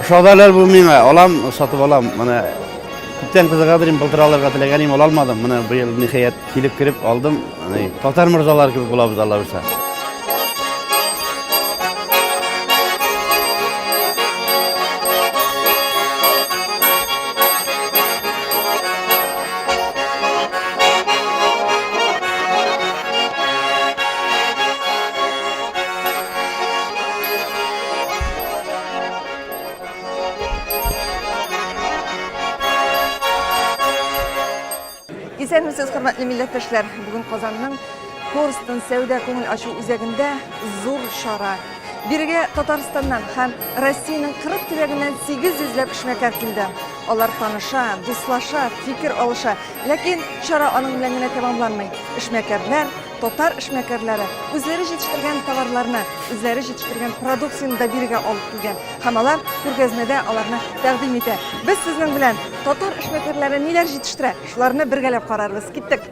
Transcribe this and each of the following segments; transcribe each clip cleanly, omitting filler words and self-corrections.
Ошады әле бу миңа. Алам, сатып алам. Менә күптән кызыгадыр инде, былтыр алырга теләгән идем, ала алмадым. Менә быел ниһаять килеп кереп алдым. Татар морзалар кебек булабыз, Алла бирсә. Исәнмесез, хөрмәтле милләттәшләр! Бүген Казанның Корстон сәүдә күңел ачу үзәгендә зур чара. Бирегә Татарстаннан һәм Россиянең 40 төбәгеннән 800 ләп эшмәкәр килде. Алар таныша, дуслаша, фикер алыша. Ләкин чара аның белән генә тәмамланмый. Эшмәкәрләр Татар эшмәкәрләре үзләре җитештергән товарларны, үзләре җитештергән продукцияне дә бирегә алып килгән һәм алар күргәзмәдә аларны тәкъдим итә. Без сезнең белән татар эшмәкәрләре ниләр җитештерә, шуларны бергәләп карарбыз. Киттек!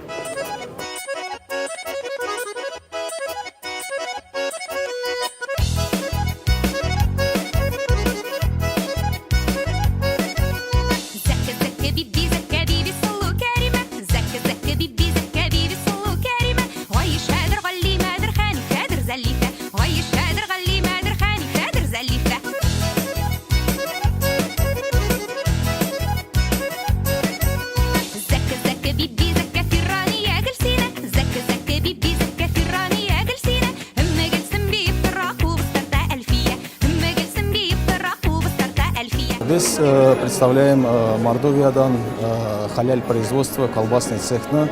Без э, представляем э, Мордовиядан э, халяль производство колбасный цехны,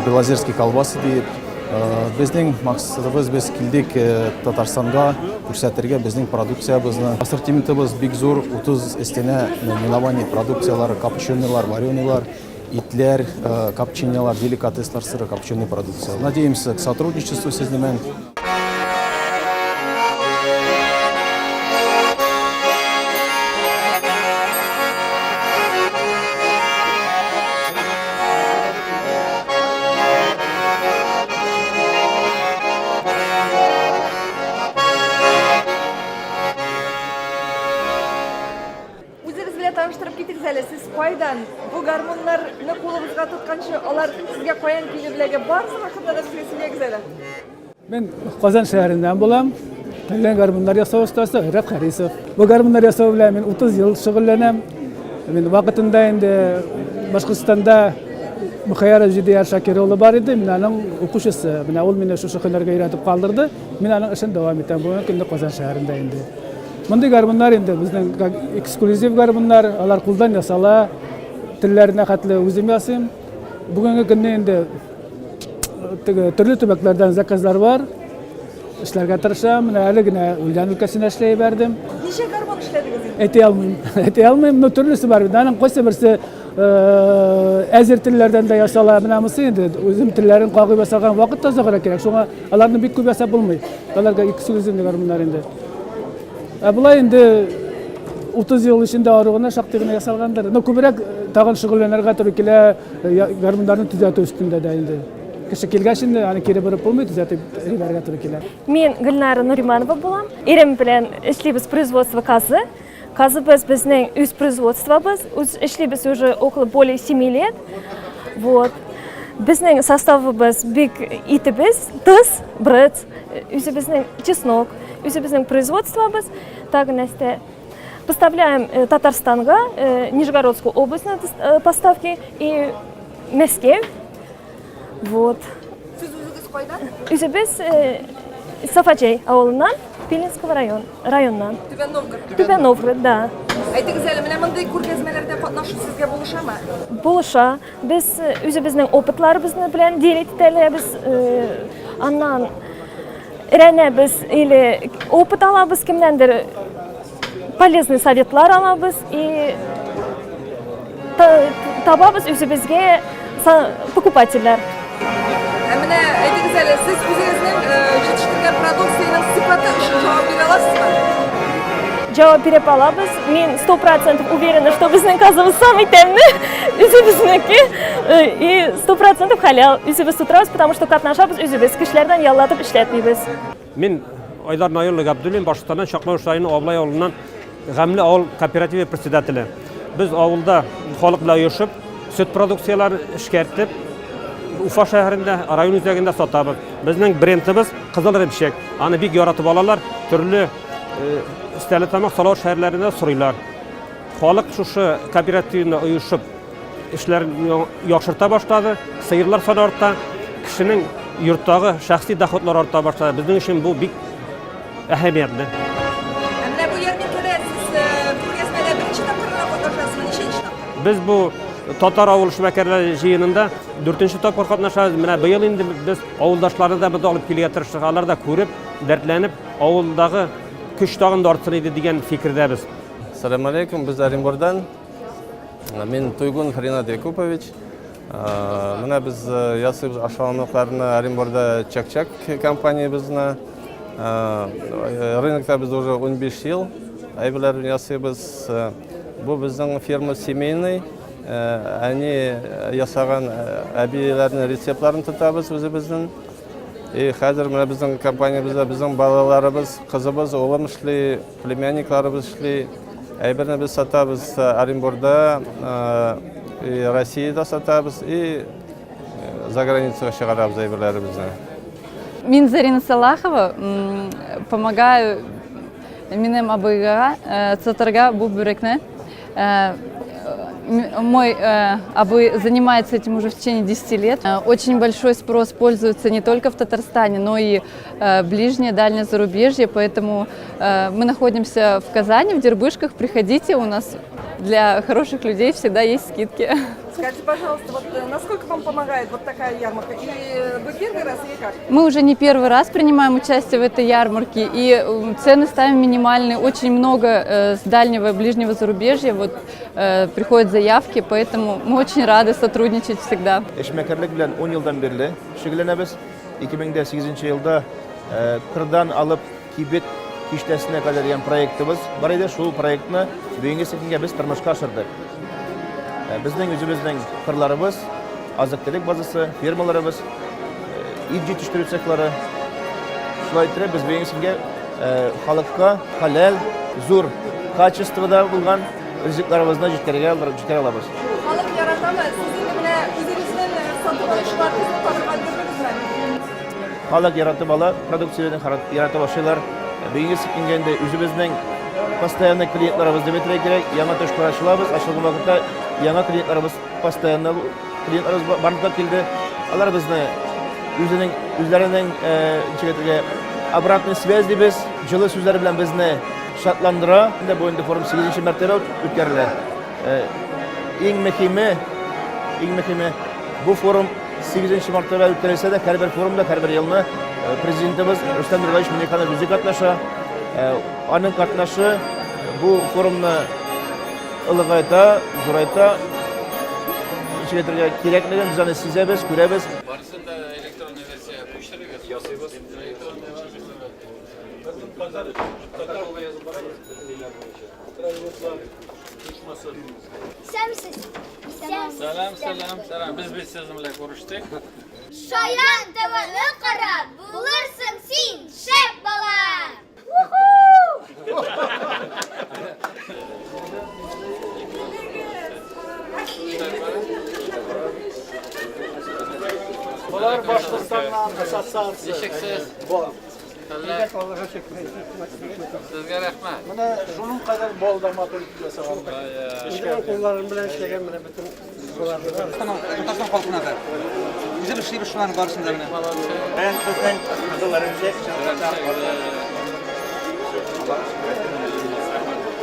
Белозерский колбасы диеп. Безнең максатыбыз без килдек Татарстанга күрсәтергә безнең продукциябезне. Ассортиментыбыз бик зур, 30 өстенә наименование продукцияләре, копченыйлар, вареныйлар, итләр, копчениялар, деликатеслар, сырокопченый продукция. Надеемся к сотрудничеству с ними. Үзегез белән таныштырып китегез әле, сез кайдан? Бу гармуннарны кулыгызга тотканчы, алар сезгә каян килеп эләгә? Барысы хакында да безгә сөйләгез әле. Мин Казан шәһәреннән булам. Тальян гармуннар ясау остасы Гайрәт Харисов. Бу гармуннар ясау белән мин 30 ел шөгыльләнәм. Мин вакытында инде Башкортстанда Мөхәйәров Җидияр Шакир улы бар иде, мин аның укучысы. Менә ул мине шушы һөнәргә өйрәтеп калдырды. Мин аның эшен дәвам итәм бүгенге көндә Казан шәһәрендә инде. Мондый гармуннар инде безнең эксклюзив гармуннар, алар кулдан ясала. Телләренә хәтле үзем ясыйм. Бүгенге көндә инде теге төрле төбәкләрдән заказлар бар. Эшләргә тырышам. Менә әле генә Ульян өлкәсенә эшләй бәрдем. Ничә гармун эшләдегез инде? Әйтә алмыйм. Әйтә алмыйм, но төрлесе бар. Аның кайсы берсе әзер телләрдән дә ясала. Менә монысы инде үзем телләрен кагып ясаган вакыт та озаграк кирәк. Шуңа аларны бик күп ясап булмый. Аларга эксклюзивный гармуннар инде. Ә болай инде 30 ел эчендә ару гына шактый гына ясалгандыр. Но күбрәк тагын шөгыльләнергә туры килә гармуннарны төзәтү өстендә дә инде. Кеше килгәч инде аны кире борып булмый, төзәтеп җибәрергә туры килә. Мин Гөлнара Нуриманова булам. Ирем белән эшлибез производство казы. Казыбыз безнең үз производствобыз. Үз эшлибез уже около более 7 лет. Вот. Безнең составыбыз бик итебез, тоз, брыц, үзебезнең чеснок, үзебезнең производствобыз. Тагы нәрсә? Поставляем э, Татарстанга, э, Нижегородскую область на э, поставки и Мәскәү. Вот. Сез үзегез кайдан? Үзебез Сафаҗай авылыннан, Пилинского район, районнан. Түбән Новгород. Түбән Новгород, да. Әйтегез әле, менә мондый күргәзмәләрдә катнашу сезгә булышамы? Булыша. Без үзебезнең опытларыбызны белән делить итәләбез. Аннан өйрәнәбез или опыт алабыз кемнәндер полезный советлар алабыз и табабыз үзебезгә покупательләр. Ә менә әйтегез әле, сез үзегезнең э, җитештергән продукциянең сыйфаты өчен җавап бирә аласызмы? Җавап биреп алабыз. Мин 100% уверена, что безнең казыбыз самый тәмле, үзебезнеке. Э, и 100% халял үзебез тутырабыз, потому что катнашабыз үзебез, кешеләрдән яллатып эшләтмибез. Мин Айдар Наил улы Габдуллин, Башкортстаннан Чакмагыш районы Аблай авылыннан Гамле авыл кооперативы председателе. Без авылда халык белән оешып, сөт продукцияләрен эшкәртеп, Уфа шәһәрендә, район үзәгендә сатабыз. Безнең брендыбыз Кызыл репчек. Аны бик яратып алалар, төрле э, Стәрлетамак, Салават шәһәрләрендә сорыйлар. Халык шушы кооперативны оешып, эшләрен яхшырта башлады, сыерлар саны арта, кешенең йорттагы шәхси доходлары арта башлады. Безнең өчен бу бик әһәмиятле. Ә менә бу ярминкәдә сез э, күргәзмәдә беренче тапкыр гына катнашасызмы? Ничәнче тапкыр? Без бу татар авыл эшмәкәрләре җыенында дүртенче тапкыр катнашабыз. Менә быел инде без авылдашларны да монда алып килергә тырыштык. Алар да күреп, дәртләнеп, авылдагы көч тагын да артсын иде дигән фикердәбез. Сәлам алейкум, без Оренбурдан. Мин Туйгунов Ринат Якупович. Менә без ясыйбыз ашамлыкларны Оренбурда Чак-Чак компаниябезне. Рынокта без уже 15 ел әйберләрен ясыйбыз. Бу безнең фирма семейный. Әни ясаган әбиләрнең рецептларын тотабыз үзебезнең. И хәзер менә безнең компаниябездә безнең балаларыбыз, кызыбыз, улым эшли, племянникларыбыз эшли. Әйберне без сатабыз Оренбурда, и Россиядә сатабыз, и за границага чыгарабыз әйберләребезне. Мин Зарина Салахова, помогаю минем абыйга сатарга бу бүрекне. Мой абый занимается этим уже в течение 10 лет. Очень большой спрос пользуется не только в Татарстане, но и ближнее, дальнее зарубежье. Поэтому мы находимся в Казани, в Дербышках. Приходите, у нас для хороших людей всегда есть скидки. Скажите, пожалуйста, вот насколько вам помогает вот такая ярмарка? Или вы первый раз, или как? Мы уже не первый раз принимаем участие в этой ярмарке, и цены ставим минимальные. Очень много с дальнего и ближнего зарубежья вот, приходят заявки, поэтому мы очень рады сотрудничать всегда. Эшмәкәрлек белән 10 елдан бирле шөгыльләнәбез. 2008 елда кырдан алып кибет киштәсенә кадәр дигән проектыбыз бар иде. Шул проектны бүгенге көнгә без тормышка ашырдык. Безнең үзебезнең кырларыбыз, азык-төлек базасы, фермаларыбыз, ит җитештерү цехлары. Шулай итеп, без бүгенге көнгә халыкка хәләл, зур качествода булган ризыкларыбызны җиткерергә җиткерә алабыз. Халык яратамы? Сез инде менә үзегезнең сатып алучыларыгызны табырга өлгердегезме? Халык яратып ала, продукцияне яратып ашыйлар. Бүгенге көнгә инде үзебезнең постоянный клиентларыбыз дип әйтергә кирәк. Яңа точкалар ачылабыз. Ачылган вакытта яңа клиентларыбыз постоянно клиентларыбыз барлыкка килде. Алар безне үзенең үзләренең ничек әйтергә обратный связь дибез, җылы сүзләр белән безне шатландыра. Инде бу инде форум 8 мәртәбә үткәрелә. Иң мөһиме, иң мөһиме бу форум 8 мәртәбә үткәрелсә дә, һәрбер форумда һәрбер елны президентыбыз Рөстәм Нургалиевич Миңнеханов үзе катнаша. Аның катнашы бу форумны олыгайта, зурайта. Ничек әйтергә кирәклеген без аны сизәбез, күрәбез. Барысын да электронный версиягә күчерегез. Ясыйбыз. Сәлам, сәлам, сәлам. Без бит сезнең белән күрештек. Шаян ТВны карап, булырсың син шәп бала! Болар Башкортстаннан ассоциация. Ничек сез? Бал. Хәлләр? Сезгә рәхмәт. Менә шуның кадәр бал да матур итеп ясаганнар. Үзенең кулларын белән эшләгән менә бөтен боларны. Татарстан халкына да. Үзебез эшлибез шуларның барысын да менә. Бән безнең Кызыл Эремчек.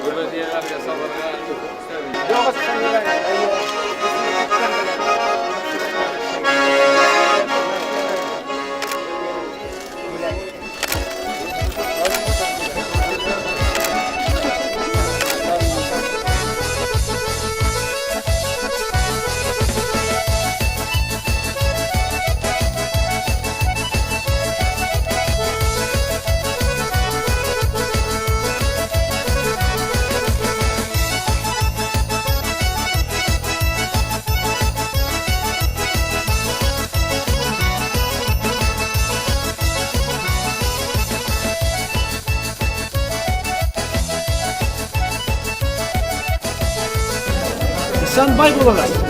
Гөбәдияләргә салырга. Исән бай булыгыз.